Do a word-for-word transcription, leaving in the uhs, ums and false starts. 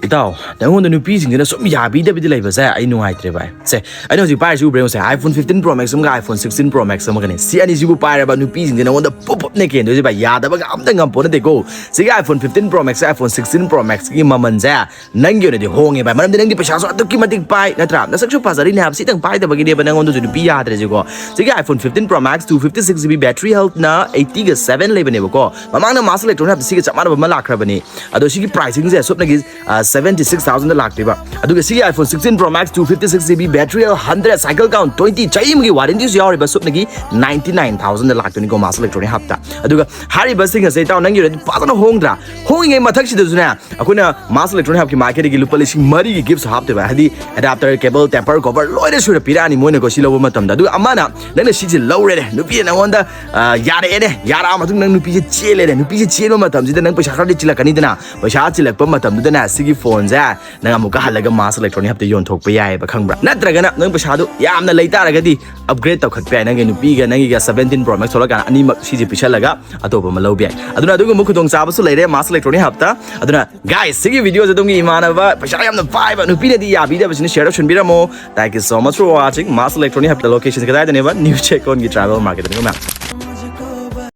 ꯇꯥꯎ, ꯅꯪꯉꯣꯟꯗ ꯅꯨꯄꯤꯁꯤꯡꯁꯤꯅ ꯁꯨꯝ ꯌꯥꯕꯤꯗꯕꯤꯗ ꯂꯩꯕꯁꯦ ꯑꯩ ꯅꯨꯡꯉꯥꯏꯇ꯭ꯔꯦ ꯚꯥꯏ꯫ ꯁꯦ, ꯑꯩꯅ ꯍꯧꯖꯤꯛ ꯄꯥꯏꯔꯤꯁꯤ ꯎꯕ꯭ꯔꯥ ꯌꯦꯡꯉꯨꯁꯦ, iPhone fifteen Pro Max ꯑꯃꯒ iPhone sixteen Pro Max ꯑꯃꯒꯅꯦ꯫ ꯁꯤ ꯑꯅꯤꯁꯤꯕꯨ ꯄꯥꯏꯔꯕ ꯅꯨꯄꯤꯁꯤꯡꯁꯤ ꯅꯪꯉꯣꯟꯗ ꯄꯨꯞ ꯄꯨꯞꯅꯦ ꯀꯦꯟꯗꯣꯏꯁꯦ ꯚꯥꯏ, ꯌꯥꯗꯕꯒ ꯑꯝꯇ ꯉꯝꯄꯣꯠ ꯅꯠꯇꯦꯀꯣ꯫ ꯁꯤꯒꯤ iPhone fifteen Pro Max, iPhone sixteen Pro Maxꯀꯤ ꯃꯃꯜꯁꯦ ꯅꯪꯒꯤ ꯑꯣꯏꯅꯗꯤ ꯍꯣꯡꯉꯦ ꯚꯥꯏ, ꯃꯔꯝꯗꯤ ꯅꯪꯗꯤ ꯄꯩꯁꯥꯁꯨ ꯑꯗꯨꯛꯀꯤ ꯃꯇꯤꯛ ꯄꯥꯏ, ꯅꯠꯇ꯭ꯔꯥ? ꯅꯁꯛꯁꯨ ꯐꯖꯔꯤꯅꯦ ꯍꯥꯏꯕ, ꯁꯤꯇꯪ ꯄꯥꯏꯗꯕꯒꯤꯅꯦꯕ ꯅꯪꯉꯣꯟꯗꯁꯨ ꯅꯨꯄꯤ ꯌꯥꯗ꯭ꯔꯤꯁꯤꯀꯣ꯫ ꯁꯤꯒꯤ iPhone fifteen Pro Max, two fifty six GB battery healthꯅ eightyꯒ seven ꯂꯩꯕꯅꯦꯕꯀꯣ꯫ ꯃꯃꯥꯡꯗ Master Electronic Hubꯇ ꯁꯤꯒ ꯆꯞ ꯃꯥꯟꯅꯕ ꯑꯃ ꯂꯥꯛꯈ꯭ꯔꯕꯅꯤ꯫ ꯑꯗꯣ ꯁꯤꯒꯤ pricingꯁꯦ ꯁꯨꯞꯅꯒꯤ seventy six thousandꯗ ꯂꯥꯛꯇꯣꯏꯕ꯫ ꯑꯗꯨꯒ ꯁꯤꯒꯤ iPhone sixteen Pro Max, two fifty six GB battery, hundred cycle count, twenty, ꯆꯍꯤ ꯑꯃꯒꯤ warrantyꯁꯨ ꯌꯥꯎꯔꯤꯕ, ꯁꯨꯞꯅꯒꯤ ninety nine thousandꯗ ꯂꯥꯛꯇꯣꯏꯅꯤꯀꯣ Master Electronic Hubꯇ꯫ ꯑꯗꯨꯒ ꯍꯥꯏꯔꯤꯕꯁꯤꯡ ꯑꯁꯦ ꯏꯇꯥꯎ, ꯅꯪꯒꯤ ꯑꯣꯏꯅꯗꯤ ꯐꯖꯅ ꯍꯣꯡꯗ꯭ꯔꯥ? ꯍꯣꯡꯉꯤꯉꯩ ꯃꯊꯛꯁꯤꯗꯁꯨꯅꯦ, ꯑꯩꯈꯣꯏꯅ Master Electronic Hubꯀꯤ ꯃꯥꯏꯀꯩꯗꯒꯤ ꯂꯨꯄꯥ ꯂꯤꯁꯤꯡ ꯃꯔꯤꯒꯤ gift ꯍꯥꯞꯇꯣꯏꯕ, ꯍꯥꯏꯗꯤ adapter, cable, tempered cover ꯂꯣꯏꯅ ꯁꯨꯅ ꯄꯤꯔꯛꯑꯅꯤ ꯃꯣꯏꯅꯀꯣ ꯁꯤ ꯂꯧꯕ ꯃꯇꯝꯗ꯫ ꯑꯗꯨꯒ ꯑꯃꯅ ꯅꯪꯅ ꯁꯤꯁꯦ ꯂꯧꯔꯦꯅꯦ, ꯅꯨꯄꯤꯅ ꯅꯪꯉꯣꯟꯗ, ꯑ, ꯌꯥꯔꯛꯑꯦꯅꯦ, ꯌꯥꯔꯛꯑ ꯃꯇꯨꯡꯗ ꯅꯪ ꯅꯨꯄꯤꯁꯦ ꯆꯦꯜꯂꯦꯅꯦ, ꯅꯨꯄꯤꯁꯦ ꯆꯦꯟꯕ ꯃꯇꯝꯁꯤꯗ ꯅꯪ ꯄꯩꯁꯥ ꯈꯔꯗꯤ ꯆꯤꯜꯂꯛꯀꯅꯤꯗꯅ, ꯄꯩꯁꯥ ꯆꯤꯜꯂꯛꯄ ꯃꯇꯝꯗꯨꯗꯅꯦ ꯁꯤꯒꯤ phoneꯁꯦ ꯅꯪ ꯑꯃꯨꯛꯀ ꯍꯜꯂꯒ Master Electronic Hubꯇ ꯌꯣꯟꯊꯣꯛꯄ ꯌꯥꯏꯑꯕ, ꯈꯪꯕ꯭ꯔꯥ? ꯅꯠꯇ꯭ꯔꯒꯅ ꯅꯪ ꯄꯩꯁꯥꯗꯨ ꯌꯥꯝꯅ ꯂꯩ ꯇꯥꯔꯒꯗꯤ upgrade ꯇꯧꯈꯠꯄ ꯌꯥꯏ, ꯅꯪꯒꯤ ꯅꯨꯄꯤꯒ ꯅꯪꯒꯤꯒ seventeen Pro Max ꯊꯣꯛꯂꯛꯀꯥꯟꯗ ꯑꯅꯤꯃꯛ ꯁꯤꯁꯦ ꯄꯤꯁꯜꯂꯒ ꯑꯇꯣꯞꯄ ꯑꯃ ꯂꯧꯕ ꯌꯥꯏ꯫ ꯑꯗꯨꯅ ꯑꯗꯨꯒꯨꯝꯕ ꯈꯨꯗꯣꯡꯆꯥꯕꯁꯨ ꯂꯩꯔꯦ Master Electronic Hubꯇ꯫ ꯑꯗꯨꯅ guys, ꯁꯤꯒꯤ videoꯁꯦ ꯑꯗꯣꯝꯒꯤ ꯏꯃꯥꯟꯅꯕ ꯄꯩꯁꯥ ꯌꯥꯝꯅ ꯄꯥꯏꯕ ꯅꯨꯄꯤꯅꯗꯤ ꯌꯥꯕꯤꯗꯕꯁꯤꯅ share ꯇꯧꯁꯟꯕꯤꯔꯝꯃꯣ꯫ Thank you so much for watching. Master Electronic Hubꯇ location ꯀꯗꯥꯏꯗꯅꯦꯕ? New Checkon ꯒꯤ Tribal Market ꯅꯤꯀꯣ ꯃꯌꯥꯝ꯫